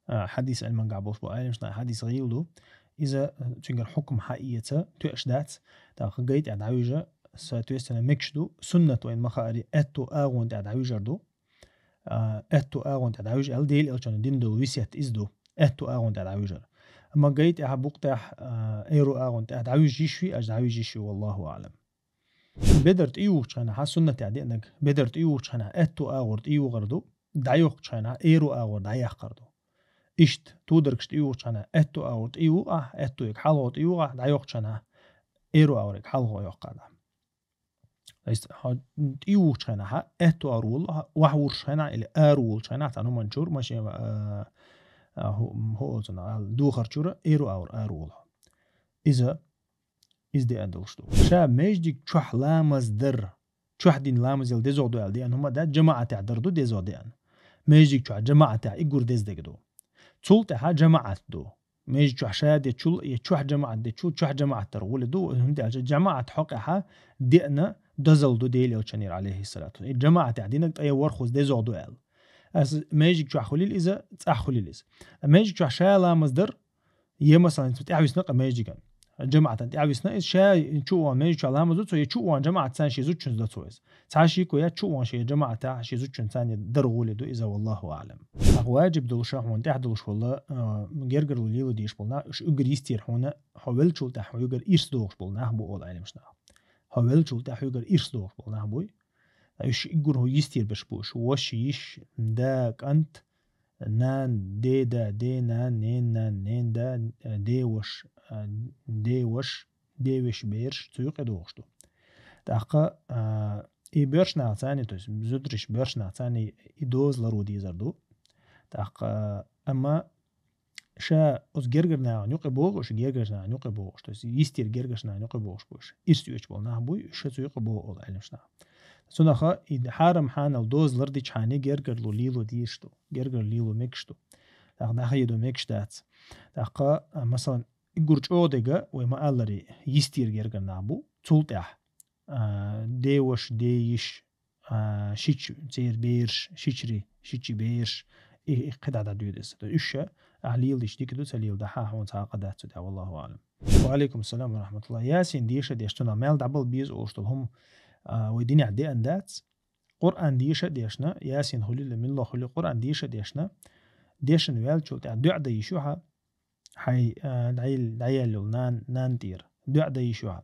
А, хьадис Ӏилманехь болуш бу Ӏеламнаха, хьадис гӀийла ду. Иза, а, цуьнгара хьукам хьаэца тоьаш дац. ТӀаккха гай тӀехь дӀавижа, соответственно, мегаш ду. Суннат вайна ма хаари, аьтту агӀон тӀехь дӀавижар ду. А, аьтту агӀон тӀехь дӀавижа аьлла, Дела элчанна дина долу весет иза ду. Аьтту агӀон тӀехь дӀавижар. Амма гай тӀехь, букъ тӀехь, а, эру агӀон тӀехь дӀавижа йиш вий, аш дӀавижа йиш вий, валлаху аӀлам. Бедар тӀеюхучу хенахь суннатехь деанарг, бедар тӀеюхучу хенахь аьтту агӀор тӀеюхар ду, дӀайоккхучу хенахь эру агӀор дӀаяккхар ду. Иштта, тодаргаш тӀеюхучу хенахь аьтту агӀор тӀеюхахь, аьттуйга хьалхо тӀеюхахь, дӀайоккхучу хенахь эру агӀорга хьалхо йоккхар ду. Иштта, хьо тӀеюхучу хенахь аьтту агӀор волу, охьавурхучу хенахь или ара волучу хенахь, цхьана хӀуманчуьра машен, а, а, хӀу-, хӀу олу цунах, а, духарчуьра эру агӀор ара волу. Иза Иза деана долуш ду. Ша междиг чохь ламаз дар, чохь дина ламаз яла дезо ду аьлла деана хӀума дац, жамаӀатехь дар ду дезо деана. Междиг чохь жамаӀатехь и гур дездег ду. Цул тӀаьхьа жамаӀат ду. Междиг чохь ша дечул, я чохь жамаӀат дечул, чохь жамаӀат дар гӀули ду, хӀунда аьлча жамаӀат хьокъехьа деана дозалла ду Дела элчанера, алейхиссалату. И жамаӀатехь динарг тӀе ворхӀаза дезо ду аьлла. Аса междиг чохь хуьлийла иза, цӀахь хуьлийла иза. Междиг чохь ша ламаз дар, Е, масалан, тӀаьхьависна къа междиган. ЖамаӀатан тӀаьхьависна, иза ша чу ван между чохь ламаз ду цо, е чу ван жамаӀат цан шен зудчуьнца до цо иза. Цхьа шеко яц, чу ван шен жамаӀатехь шен зудчуьнца царна дар гӀули ду иза, валлаху аӀлам. Ахь ваджиб долуш, хьуна тӀехь долуш волу, а, гергарло лело дезаш болу нах, уьш уггар йистера хьуна, хьо веллачул тӀехь хьуна уггар ирс дохуш болу нах бу олу Ӏеламнаха. Хьо веллачул тӀехь хьуна уггар ирс дохуш болу нах буй. Уьш уггар хьуна йистера берш бу уьш. Ваша, йиша, да, кӀант, нана, деда, денана, ненана, ненада, э, деваша, э, деваша, деваша бераш, цу юкъе дохуш ду. ТӀаккха, а, и боьрша нах царна, то есть зударий боьрша нах царна и доза ларо дезар ду. ТӀаккха, амма ша оцу гергара нахана юкъе боху, ша гергара нахана юкъе бохуш, то есть йистера гергара нахана юкъе бохуш бу уьш. Ирс оьцуш болу нах буй, уьш ша цу юкъе боху олу Ӏеламнаха. Цунах и хьарам хьанал доза лардичхьана гергарло лело дезаш ду, гергарло лело мегаш ду. ТӀаккха нах едо мегаш дац. ТӀаккха, а, масалан, уггар чӀогӀа дерг, вай ма-аллара, йистера гергара нах бу, цул тӀаьхьа, а, деваша, дейиша, а, шича, церан бераш, шичари, шичи бераш, и, и кхидӀа дӀадоьду иза. То есть уьш ша, ахь леладича дика ду, ца леладахь, хьуна цхьа къа дац цу тӀехь, валлаху аӀлам. Ва алейкум салам ва рахматуллах. Ясин деша а деш, цунах мел дӀабала беза олуш долу хӀума, а, вай динехь деана дац. Къуръан деша а дешна, Ясин хуьлийла, милла хуьлийла, Къуръан деша а дешна, дешна ваьллачул тӀаьхьа дуӀа дан йиш ю хьан, хьайн, а, дӀаял-, дӀаяьлла йолу нан-, нанна тӀера. ДуьӀа дан йиш ю хьан.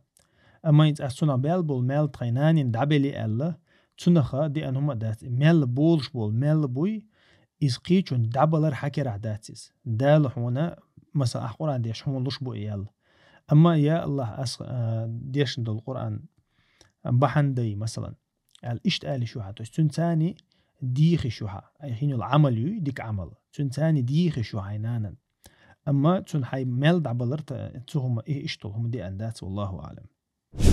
Амма хӀинца ас цунах баьлла болу мел тхайн нанин дӀабелла аьлла, цунах деана хӀума а дац. Мел болуш болу мел буй, иза кхечунна дӀабалар хьан керахь дац иза. Дала хьуна, масала, ахь Къуръан деш хьуна луш бу и аьлла. Амма, я АллахӀ, ас, а, дешна долу Къуръан бахьана дай, масалан, аьлла, иштта ала йиш ю хьан. То есть цуьнан царна дийха йиш ю хьан. Ай хин йолу Ӏамал юй, дика Ӏамал. Цуьнан царна дийха йиш ю хьайн нанан. Амма цунна хьайн мел дӀабалар та, цу хӀума, и иштта долу хӀума деана дац, валлаху аӀлам.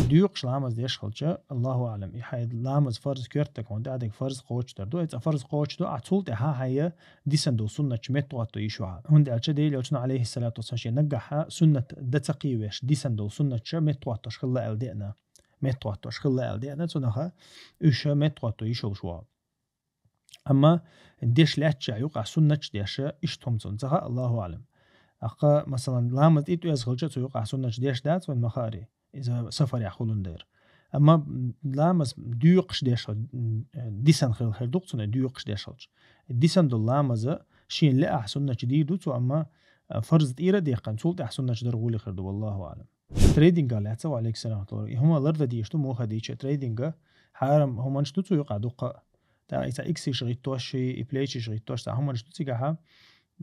Доькъуш ламаз деш хилча, Аллаху аӀлам, и хьайн ламаз фарз коьртаг хьуна тӀаьхьадерг фарз кхочушдар ду, и цкъа фарз кхочуш ду, а цул тӀаьхьа хьайн дисан долу суннаташ меттахӀотто йиш ю хьан. ХӀунда аьлча Делан Элчано, алейхиссалату вассалам, шен наггахьа суннат дан ца кхийвеш, дисан долу суннаташ меттахӀоттош хилла аьлла деана. МеттахӀоттош хилла аьлла деана, цунах уьш меттахӀотто йиш йолуш ву хьан. Амма деш лаьттача юкъахь суннаташ деш, иштта хӀума цунна ца хаьа, Аллаху аӀлам. ТӀаккха, масалан, ламаз тӀе тӀоьзна хилча, цу юкъахь суннаташ деш дац вайн ма хаара. Иза сафарехь хулун дера. Амма ламаз доькъуш деш хил-, м, дисина хила хир ду-кх цунна, доькъуш деш хилча. Дисина долу ламаз шена лаахь суннаташ дийр ду цо, амма, а, фарз тӀера а деккхина, цул тӀаьхьа суннаташ дар гӀоле хир ду, валлаху аӀлам. Трейдинга лаьцна, ва алейкум салам, ва рахматуллахи. И хӀума ларда дийш ду, муха дийча, трейдинга хьарам хӀуманаш ду цу юкъахь дуккха а. ТӀаккха и цхьа иксаш гӀиттош, и плечаш гӀиттош, цхьа хӀуманаш ду цигахьа,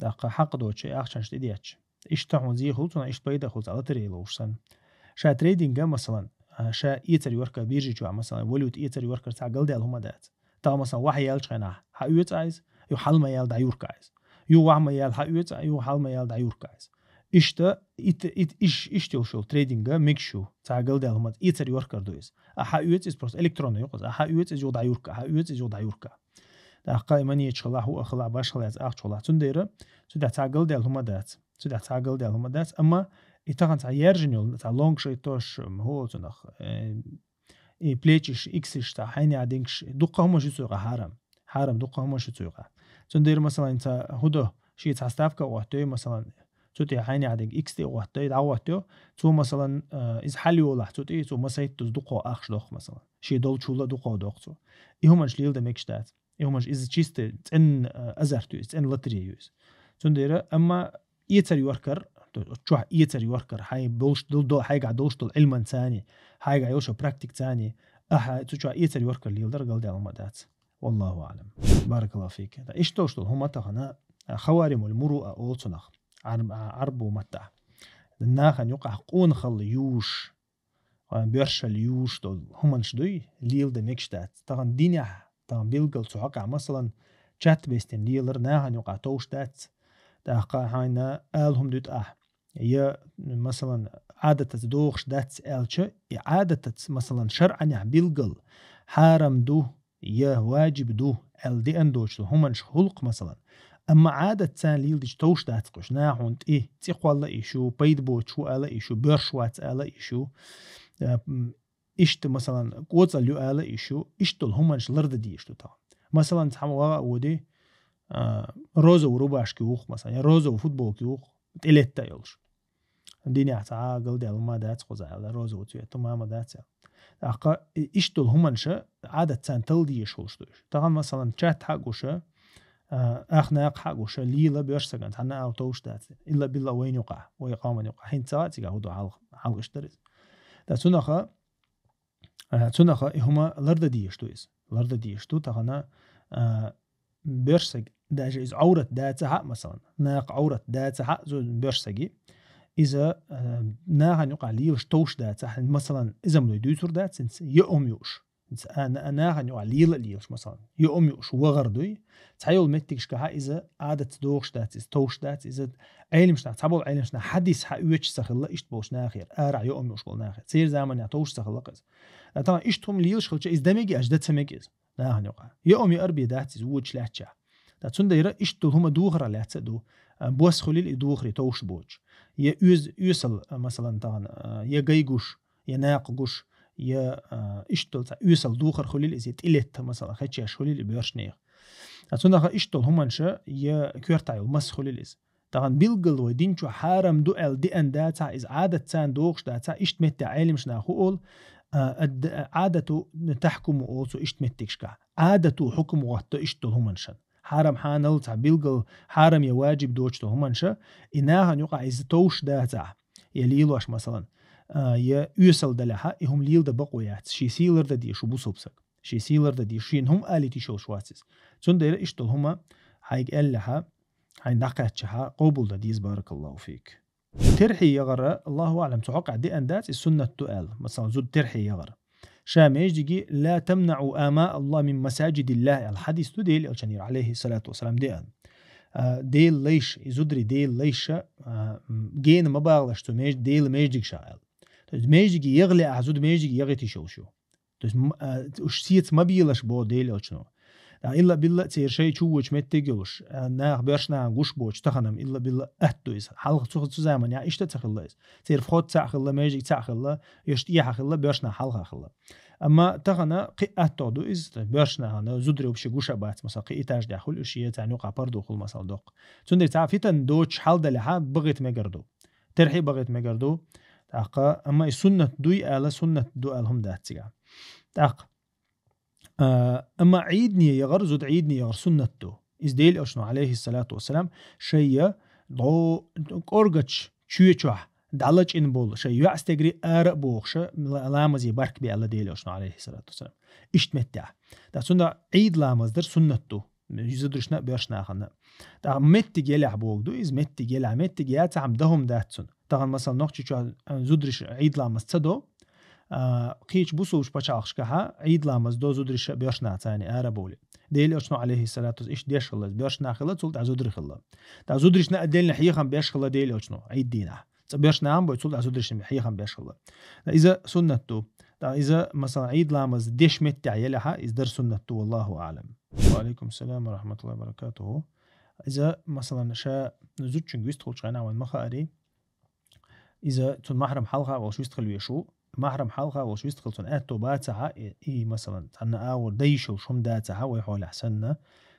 тӀаккха хьакъ доцуш, и ахчанаш тӀедетташ. Иштта хьуна зехула цунах, иштта пайда хула цхьа лотерея ловш санна. Ша трейдинга, масалан, а, ша эцар йохкар биржи чохь, масалан, валюта эцар йохкар цхьа галдаьлла хӀума дац. Тахана, масалан, вахьа яьллачу хенахь хьаоьцу иза, юха хьала ма яьлла дӀаюрка иза. Юха вахьа ма яьлла хьаоьцу, юха хьала ма яьлла дӀаюрка иза. Иштта, ит, ит, иш, иштта йолуш йолу трейдинга мегаш ю, цхьа галдаьлла хӀума, эцар йохкар ду иза. А хьаоьцу иза, просто электронный ю-кх иза. А хьаоьцу иза, юха дӀаюрка, хьаоьцу иза, юха дӀаюрка. ТӀаккха и манеча хилахь, хӀуъа хилахь, башхалла яц ахча хилахь. Цундела цу тӀехь цхьа галдаьлла хӀума дац. Цу тӀехь цхьа галдаьлла хӀума дац. Амма и тахана цхьа яьржина йолу, цхьа лонгаш гӀиттош, хӀун олу цунах, э, и плечаш, иксаш, цхьа хьайна динкаш, дуккха хӀуманаш ю цу юкъахь хьарам. Хьарам дуккха хӀуманаш ю цу юкъахь. Цундела, масалан, цхьа хӀун до, шен цхьа ставка а гӀоттуьйту, масалан, цу тӀе хьайна динкаш икс тӀе а гӀоттуьйту, дӀагӀоттуьйту, цо, масалан, э, иза хьалайолахь цу тӀе, цо масийтта дуза дуккха ахча дохку, масалан. Шен долчул а дуккха дохку цо. И хӀуманаш леладан мегаш дац. И хӀуманаш иза чисто цӀена, а, азарт ю иза, цӀена лотерея ю иза. Цундела, амма эцар йохкар, то есть чохь эцар йохкар, хьайн болуш дол-, дол-, хьайгахь долуш долу Ӏилманца, хьайгахь йолуш практикаца, ахьа цу чохь эцар йохкар леладар галдаьлла хӀума дац. Валлаху аӀлам. Баракаллаху фик. Ткъа иштта долуш долу хӀума тахана, а, хаваримул муруа олу цунах. Ӏар-, а, Ӏарбо маттахь. Нахана юкъахь къонахалла юуш, а, боьршалла юуш долу хӀуманаш дуй, леладан мегаш дац. Тахана динехь, тахана билггал цу хьокъехь, масалан, чат бестина лелар нахана юкъахь товш дац. ТӀаккха хьайна ала хӀума дуьту ахь. Я, масалан, Ӏадатаца догӀуш дац аьлча, и Ӏадатаца, масалан, шарӀанехь билггал хьарам ду, я ваджиб ду аьлла деана доцуш долу хӀуманаш хуьлу-кх, масалан. Амма Ӏадатца леладича товш дац-кх уьш, нахана тӀе цӀе кхолла а йиш ю, пайда боцуш ву ала а йиш ю, боьрша вац ала а йиш ю. Э, м, иштта, масалан, кӀоцӀалла ю ала а йиш ю, иштта долу хӀуманаш лардан дезаш ду тахана. Масалан, цхьамма вагӀа а води, а, розовый рубашка юху, масалан, я розовый футболка юху, тӀелетта а йолуш. Динехь цхьа а галдаьлла хӀума дац кхузахь аьлла, розовый цвет хӀума ма дац аьлла. ТӀаккха и-, иштта долу хӀуманаш Ӏадатца тала дезаш хуьлуш ду уьш. Тахана, масалан, чат хьа а гуш, а, ах накха хьа а гуш, лела боьрша сагана цхьанна а товш дац. Илла-билла вайна юкъахь, вай къоман юкъахь. ХӀинца а цигахь хӀун ду хьалха, хьалха иштта дара иза. Ткъа цунах, а, цунах и хӀума лардан дезаш ду иза. Лардан дезаш ду тахана, а, боьрша саг, даже иза Ӏоврат дацахь а, масалан, накха Ӏоврат дацахь а, зу-, боьрша саги, иза, а, нахана юкъахь лелаш товш дацахь, масалан, иза-м дуй дуьйцур дац, хӀинца йоӀ-м юуш. ХӀинца а, на-, нахана юкъахь лела а лелаш, масалан, йоӀ-м юуш вагӀар дуй. Цхьайолу меттигашкахь иза Ӏадатца догӀуш дац, иза товш дац, иза Ӏелимаш нах, цхьаболу Ӏелимаш нах хьадис хьаоьцуш ца хилла, иштта болуш нахера, арахь йоӀ-м юуш болу нахера. Церан заманехь товш ца хилла-кх иза. Ткъа тахана иштта хӀума лелаш хилча, иза дан мега аьлча, дан ца мега иза. Нахана юкъахь. ЙоӀ-м яар бен дац иза вочу лаьттачохь. Ткъа цундела иштта долу хӀума духарх лаьцна а ду. А, бос хуьлийла и духаре товш боцуш. Я оьз-, оьсал, а, масалан, тахана, а, я гай гуш, я накха гуш, я, а, иштта долу цхьа оьсал духар хуьлийла иза, я тӀелетта, масалан, хечеш хуьлийла и боьршанех. Ткъа цунах иштта долу хӀуманаш, я коьртахь йолу мас хуьлийла иза. Тахана билггал вай дин чу хьарам ду аьлла деана дацахь, иза Ӏадатца догӀуш дацахь, иштта меттехь Ӏелимаш нах хӀун олу, а, ад-, Ӏадату тахькуму олу цо иштта меттигашкахь. Ӏадато хьукам гӀотта иштта долу хӀуманашна. Хьарам хьанал цхьа билггал, хьарам я ваджиб доцуш долу хӀуманаш, и нахана юкъахь иза товш дацахь, я лелош, масалан, а, я оьсал далахь, и хӀума леладан бакъо яц, шен сий лардан дезаш ву бусалба саг. Шен сий лардан дезаш, шена хӀума алийта йиш йолуш вац иза. Цундела иштта долу хӀума хьайга аьллехь, хьайна дӀакхаьччахь, къобалдан деза, баракаллаху фик. Терхье ягӀар, Аллаху аӀлам, цу хьокъехь деана дац, и суннат ду аьлла, масалан, зуда терхье ягӀар. Ша междиге: «Ла тамнаӀу амаъ Аллах мин масаджидиллах», аьлла хьадис ду Делан Элчанера, алейхиссалату вассалам, деана. А, Делан лайш, и зударий Делан лайш, а, м, гена ма багӀалаш цу меж-, Делан междигашкахь аьлла. То есть междиге ягӀале ахь зуда междиге ягӀийта йиш йолуш ю. То есть, м-, а, уьш сеца ма белаш боху Делан Элчано. А, илла-билла церан шайн чу воьдуш меттиг йолуш, а, нах боьршанахана гуш боцуш, тахана-м илла-билла атта ду иза. Хьалха цу, цу заманехь иштта а ца хилла иза. Церан вход цхьаъ хилла, междиг цхьаъ хилла, уьш тӀехьа хилла, боьршанах хьалха хилла. Амма тахана кхы а аьттув ду иза, боьрша нахана, зударий вообще гуш а бац, масала, кхы этаж тӀехь хуьлу уьш, е царна юкъахь пардо хуьлу, масала, доккха. Цундела цхьа фитан доцуш хьал далехь а, бахийта мегар ду. Терхье а бахийта мегар ду. ТӀаккха, амма и суннат дуй ала, суннат ду ала хӀума дац цигахь. ТӀаккха, а, амма Ӏийдане яхар, зуда Ӏийдане яхар суннат ду. Иза Делан Элчано, Ӏалайхи салату вассалам, шайна дӀо кӀоргачу чоь чохь дӀалачкъийна болу, шайн йоӀ стегарий ара а бохуш, ла-, ламазе барт бе аьлла Делан Элчано, Ӏалайхи салату вассалам. Иштта меттехь. ТӀаккха цунна Ӏийд ламаз дар суннат ду. Зударшна а, боьрша нахана а. ТӀаккха меттиг елехь боху ду, иза меттиг елехь, меттиг яцахь а дан хӀума дац цунна. Тахана, масала, Нохчийчохь зударша Ӏийд ламаз ца до, а, кхечу бусулба пачхьалкхашкахь Ӏийд ламаз до зударша а, боьрша нах царна ара а бовлий. Делан Элчано, Ӏалайхи салату вассалам, иштта деш хилла, боьрша нах хилла, цул тӀаьхьа зударий хилла. ТӀаккха зударшна а делла хьехам беш хилла Делан Элчано Ӏийд дийнахь. Цкъа боьрша нах а бой, цул тӀаьхьа зударшна хьехам беш хилла. ТӀаккха иза суннат ду. ТӀаккха иза, масала, Ӏийд ламаз деш меттехь елехь а, иза дар суннат ду, валлаху аӀлам. Ва Ӏалайкум салам ва рахматуллахи ва баракатуху. Иза, масала, ша зудчуьнга вистхуьлучу хенахь вайн ма хаарий, иза цунна маьхьрам хьалха а волуш вистхила везаш ву. Маьхьрам хьалха а волуш вистхила цунна аьттув бацахь а, и, и, масала, цхьанна агӀор дан йиш йолуш хӀума дацахь а, вай хьолехь санна,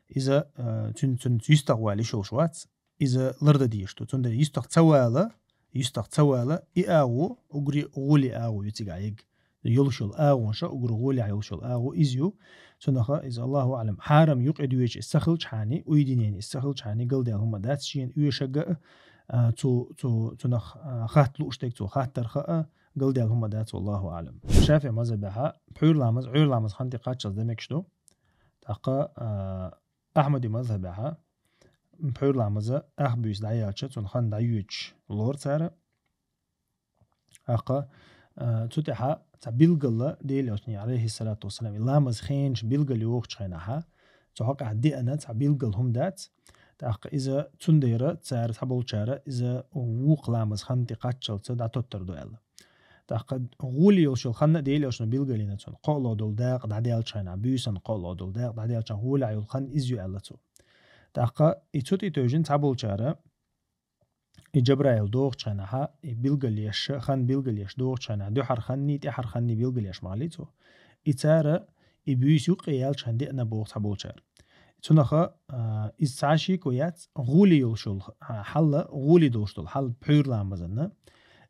иза, а, цуьнан, цуьнца юьстах вала йиш йолуш вац, иза лардан дезаш ду. Цундела юьстах ца вала, юьстах ца вала, и агӀо, уггаре гӀоле агӀо ю цигахь ерг. Йолуш йолу агӀонаш, уггар гӀолехь йолуш йолу агӀо иза ю. Цунах иза, Аллаху аӀлам, хьарам юкъа доьжуш иза ца хилчхьана, уьйдинехь иза ца хилчхьана, галдаьлла хӀума дац, шена оьшург а, а, цу, цу, цунах, а, хатта лууш дерг цо хаттарх а, галдаьлла хӀума дац, валлаху аӀлам. ШафиӀи мазхабехь пхьуьйра ламаз, Ӏуьйра ламаз хан тӀе кхаччалц дан мегаш ду. ТӀаккха, а, Ахьмади мазхабехь пхьуьйра ламаз ах буьйса дӀаяьлча, цунна хан дӀайоьдуш лору цара. ТӀаккха, а, цу тӀаьхьа цхьа билггал а Делан Элчано, Ӏалайхи салату вассалам, и ламаз хенаш билггал йохучу хенахь, цу хьокъехь деана цхьа билггал хӀума дац. ТӀаккха иза цундела цара, цхьаболчара, иза вукху ламаз хан тӀе кхаччалца дӀатоттар ду аьлла. ТӀаккха гӀоле йолуш йолу хан а Делан Элчано билгалйина цунна. КхоалгӀа долу дакъа дӀадаьллачу хенахь, буьйсан кхоалгӀа долу дакъа дӀадаьллачу хенахь, гӀолехь йолу хан иза ю аьлла цо. ТӀаккха и цу тӀе тевжина цхьаболчара, и Джабраил дохучу хенахь, и билгалъеш, хан билгалъеш дохучу хенахь, дуьхьара ханний, тӀаьхьара ханний билгалъеш ма хилли цо. И цара и буьйса юккъе яьлчхьана деана боху цхьаболчара. Цунах, а, иза цхьа шеко яц, гӀоле йолуш йолу, а, хьал, гӀоле долуш долу хьал пхьуьйра ламазан,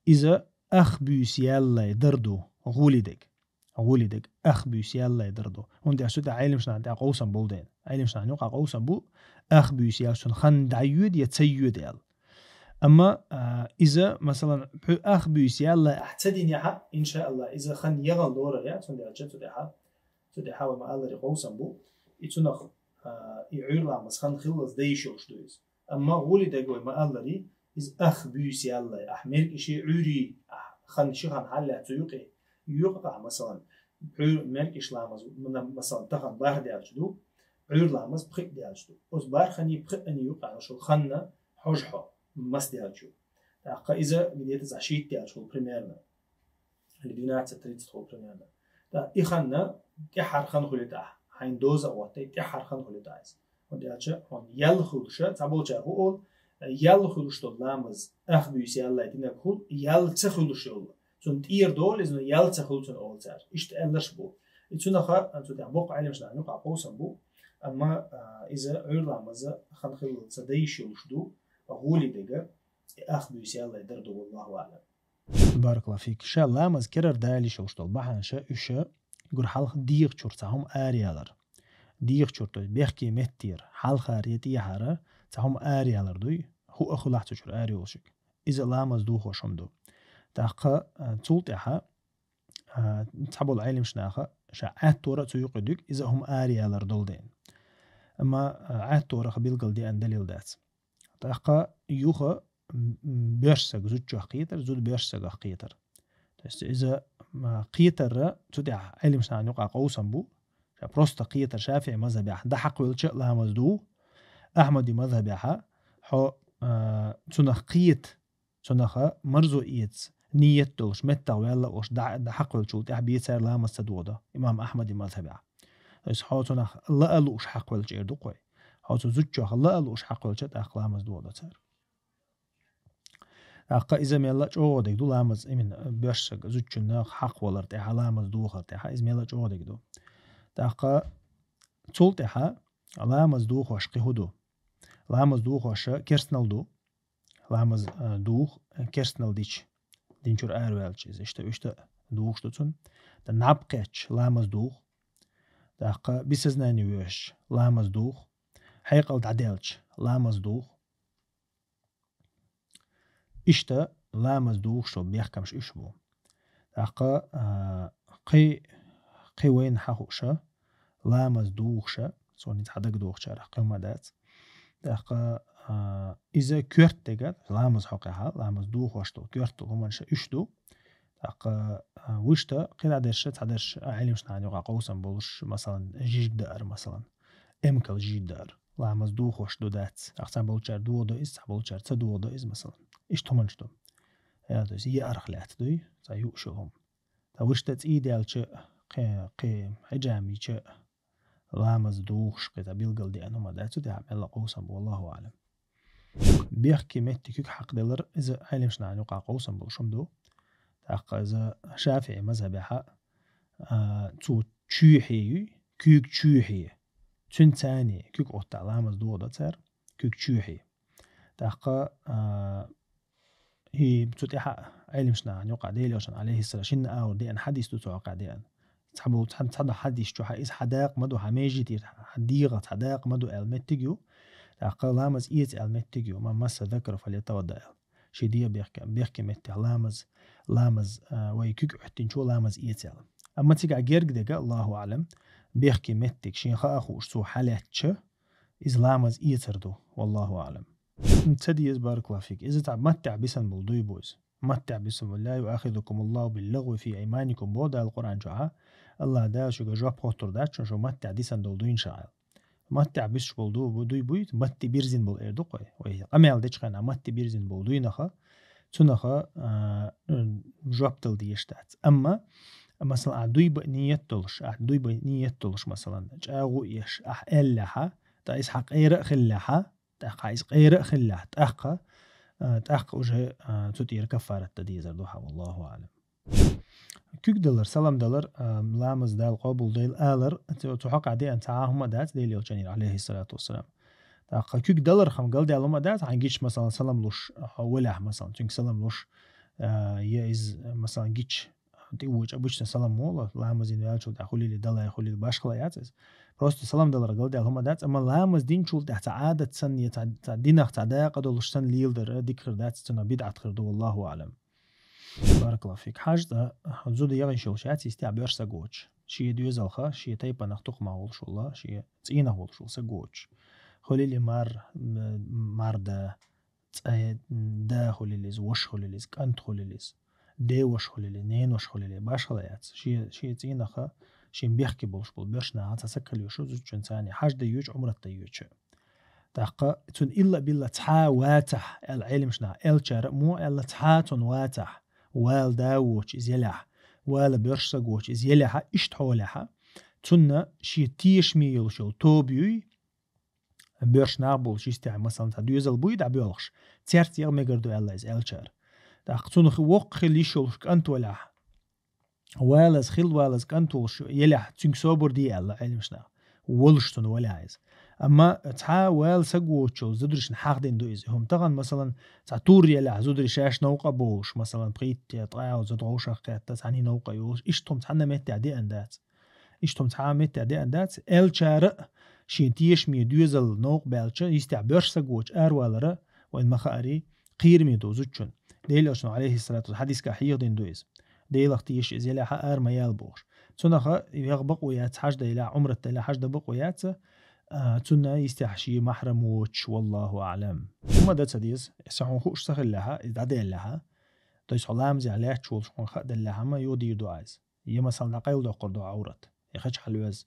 иза ах буьйса яллай дар ду, гӀоле дерг. ГӀоле дерг ах буьйса яллай дар ду. ХӀунда аьлча цу тӀехь Ӏеламнахана тӀехь къовсам болу дела. Ӏеламнахана юкъахь къовсам бу, ах буьйса ялчун хан дӀайоьду я ца йоьду аьлла. Амма, а, иза, масалан, пхьуьйра ах буьйса яллай ахь ца динехь а, иншааллахӀ, иза хан ягӀан лорар яц, хӀунда аьлча цу тӀехь, цу тӀехь вай ма-аллара къовсам бу. И цунах, а, и Ӏуьйра ламаз хан хиллалц дан йиш йолуш ду иза. Амма гӀоле дерг вай ма-аллара, иза ах буьйса яллай, ахь мергише Ӏуьйре, ахь хан ши хан хьаллаьцна цу юкъе, юкъахь, масалан, Ӏуьйра мергиш ламаз, мана-, масалан, тахана бархӀ даьлча ду, Ӏуьйра ламаз пхиъ даьлча ду. Оцу бархӀанний, пхиъанний юкъахь йолуш йолу хан хьожу хьо, маса даьлча ю. ТӀаккха иза где-то цхьа шийтта даьлча хуьлу примерно. Или двенадцать тридцать хуьлу примерно. ТӀаккха и хан тӀаьххьара хан хуьлу тӀаккха, хьайна доза а хӀоттий, тӀаьххьара хан хуьлу тӀаккха иза. ХӀунда аьлча хьуна ял хуьлуш, цхьаболчара хӀун олу, ял хуьлуш долу ламаз ах буьйса яллай динарг хуьлу, ял ца хуьлуш йолу. Цунна тӀера долу иза, но ял ца хуьлу цунна олу цара. Иштта аьлларш бу. И цунах, цу тӀехь боккха Ӏеламнахана юкъахь къовсам бу, амма, а, иза Ӏуьйра ламаз хан хиллалц дан йиш йолуш ду, гӀоле дерг, и ах буьйса яллай дар ду, валлаху аӀлам. Баракаллаху фик. Ша ламаз керара дала йиш йолуш долу бахьанаш, уьш уггар хьалха дегӀан чуьра цхьа хӀума араялар. ДегӀан чуьра, то есть бехке меттера, хьалхара я тӀехьара, цхьа хӀума араялар дуй, хӀуъа хуьлахь цу чуьра ара йолуш ерг. Иза ламаз дохош хӀума ду. ТӀаккха, а, цул тӀаьхьа, а, цхьаболу Ӏеламнаха ша Ӏаьттора а цу юкъе дуьгу, иза хӀума араялар долу дела. Амма, а, Ӏаьтторах билггал деана далил дац. ТӀаккха юха, м, м, боьрша саг зудчох кхетар, зуда боьрша сагах кхетар. То есть иза, м, кхетар, цу тӀехь Ӏеламнахана юкъахь къовсам бу, ша просто кхетар ШафиӀи мазхабехь дӀахьакхавелча а ламаз ду, Ахьмади мазхабехь хьо, а, цунах кхета, цунах марзо эца, ниет долуш, меттах ваьлла а волуш, дӀа-, дӀахьакхавеллачул тӀаьхьа бен цара ламаз ца дохадо, имам Ахьмади мазхабехь. То есть хьо цунах лаа лууш хьакхавелча эр ду-кх вай. Хьо цу зудчох лаа лууш хьакхавелча, тӀаккха ламаз дохадо цара. ТӀаккха иза мелла а чӀогӀа дерг ду, ламаз именно боьрша саг зудчунна хьакъ валар тӀехьа, ламаз дохар тӀехьа, иза мелла а чӀогӀа дерг ду. ТӀаккха цул тӀехьа ламаз дохош кхин хӀун ду? Ламаз дохоша керстанал ду. Ламаз, а, дух, а, керстанал дича. Дин чура араваьлча иза. Иштта, иштта духаш ду цунна. ТӀаккха наб кхаьчча, ламаз дух. ТӀаккха без сознания воьжча, ламаз дух. Хьекъал дӀадаьлча, ламаз дух. Иштта ламаз духаш бехкамаш уьш бу. ТӀаккха, а, кхин, кхин вайна хьахууша, ламаз духаша, цунца хьа дагадохачарах кхин хӀума дац. ТӀаккха, а, иза коьрта дега, ламаз хьокхехьа, ламаз духош долу, коьрта долу хӀуманаш уьш ду. ТӀаккха, а, вуьшта, кхин дӀадерша, цхьадерша, а, Ӏилманчашна юкъахь къовсам болуш, масалан, жижиг даар, масалан, эмкал жижиг даар. Ламаз духош ду дац. ТӀаккха цхьаболчара дохадо иза, цхьаболчара ца дохадо иза, масалан. Иштта хӀуманаш ду. Я, то есть, еарах лаьтта дуй, цхьа юуш йолу хӀума. Ткъа вуьшта цӀий даьлча, кхе-, кхе-, хьиджам йича, ламаз духуш, кхе, цхьа билггал деана хӀума дац, цу тӀехь мелла къовсам бу, валлаху аӀлам. Бехке метте куьг хьакхаделар, иза Ӏилманчашна юкъахь къовсам болуш хӀума ду. ТӀаккха иза ШафиӀи мазхабехьа, а, цу чуьйхье юй, куьг чуьйхье. Цуьнан царний куьг оттахь ламаз дохадо цара, куьг чуьйхье. ТӀаккха, а, и цу тӀехьа Ӏилманчашна юкъахь Делан Элчанан, алейхиссалам, шинна агӀор деана хьадис ду цу хьокъехь деана. Цхьаболу цхьа, цхьа хьадис чохь иза хьан дакъа ма ду, хьан межитера, хьан дегӀах цхьа дакъа ма ду аьлла меттиг ю. ТӀаккха ламаз эца аьлла меттиг ю. Ман масса закараху фальятавадда аьлла. Шен дегӀ бехке, бехке меттехь ламаз, ламаз, а, вай куьг Ӏоьттинчо ламаз эца аьлла. Амма цигахь герга дега, Аллаху аӀлам, бехке меттиг шен хаа хууш цо хьалаьцча, иза ламаз эцар ду, валлаху аӀлам. Ца деза, баракаллаху фик. Иза цхьа маттехь бисана болу дуй бу иза. Маттехь бисана болу: «Ла юахизукумуллаху биллагъви фи айманикум», бо Дала Къуръан чохьа. Аллах Дала шуьга жоп хоттур дац шуна, шу маттехь дисана долу дуйнаш аьлла. Маттехь бисуш болу ду-, бу-, дуй буй, матте бирзина болу эр ду кхой. Вай къамел дечу хенахь матте бирзина болу дуйнаха, цунаха, а, м, жоп дала дезаш дац. Амма, масала, ахь дуй бан ниет долуш, ахь дуй бан ниет долуш, масалан, чӀагӀо еш, ахь аьллехьа, ткъа иза хьан къера а хиллехьа, тӀаккха иза къера а хиллехь, тӀаккха, а, тӀаккха уже, а, цу тӀера каффарат дан дезар ду хьан, валлаху аӀлам. Куьг далар, салам далар, а, ламаз Дала къобал дойла алар, цу, цу хьокъехь деана цхьа а хӀума дац Делан Элчанера, алейхиссалату вассалам. ТӀаккха куьг далархьама галдаьлла хӀума дац, хьан гича, масалан, салам луш, хьо велахь, масалан, цуьнга салам луш, а, я иза, масалан, гича, тӀе вочу обычно салам моло, ламазин ваьллачул тӀаьхьа хуьлийла далай, хуьлийла башхала яц иза. Просто салам далар галдаьлла хӀума дац, амма ламаз динчул тӀаьхьа цхьа Ӏадат санна, я цхьа, цхьа динах цхьа дакъа долуш санна леладар дика хир дац, цунах бидӀат хир ду, валлаху аӀлам. Баракаллаху фик. Хьажа цкъа, зуда яхаш йолуш яц, йистехь боьрша саг воцуш. Шен доьзалха, шен тайпанах, тукхамах волуш волла, шен цӀийнах волуш волу саг воцуш. Хуьлийла мар, м-, марда, цӀе, да хуьлийла иза, ваша хуьлийла иза, кӀант хуьлийла иза, деваша хуьлийла иза, неноша хуьлийла иза, башхала яц. Шен, шен цӀийнаха, шен бехке болуш болу боьрша наха цхьа саг хила йиш ю зудчун царний, хьаж дан йоьчу, Ӏумрат дан йоьчу. ТӀаккха цунна илла-билла цхьа а вацахь, аьлла Ӏилманчаша, элчара а мо аьлла, цхьа а цунна вацахь, вала да воцуш иза елахь, вала боьрша саг воцуш иза елахьа, иштта хьолехьа, цунна шен тешаме йолуш йолу тоба юй, боьрша нах болуш йистехь, масалан, цхьа доьзал буй дӀабоьлхуш, цаьрца яха мегар ду аьлла иза элчара. ТӀаккха цунах воккха хила йиш йолуш кӀант валахь, валаза, хила валаза кӀант волуш елахь, цуьнга собар де аьлла Ӏилманчаша, волуш цунна валахь иза. Амма цхьа а вала саг воцуш йолу зударшна хьахдина ду иза. ХӀума тахана, масалан, цхьа тур елахь, зударий шаьш новкъа а болуш, масалан, пхийтта, ткъаь зуда вовшах кхетта, цхьаьний новкъа а йолуш, иштта хӀума цхьанна меттехь деана дац. Иштта хӀума цхьа а меттехь деана дац, элчара а шен тешаме доьзал новкъа баьлча, йистехь боьрша саг воцуш аравалара, вайн ма хаарий, кхераме ду зудчун. Делан Элчано, алейхиссалату вассалам, хьадисгахь хьехадина ду иза. Делах тешаш иза елахьа ара ма яла бохуш. Цунаха яха бакъо яц, хьаж дан елахь, Ӏумрат дан елахь, хьаж дан бакъо яц, а, цунна йистехь шен махьрам воцуш, валлаху аӀлам. ХӀума дан ца деза, аса хьуна хууш ца хиллехьа, иза дӀаделлехьа. То есть хьо ламазехь лаьтташ волуш хьуна хаа деллехьа, амма юха дийр ду Ӏа иза. Я, масалан, дӀакъайладоккхур ду Ӏаврат, я хачахьалла веза,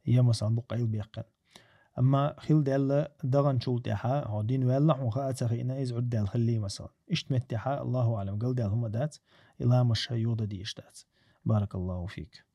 я, масалан, бу къайлабеккхина. Амма хила даьлла даханчул тӀаьхьа, хьо дина ваьлла, хьуна хаа ца хиъна, иза Ӏуьрдаьлла хиллий, масалан. Иштта меттехьа, Аллаху аӀлам, галдаьлла хӀума дац, и ламазаш юха дан дезаш дац. Баракаллаху фик.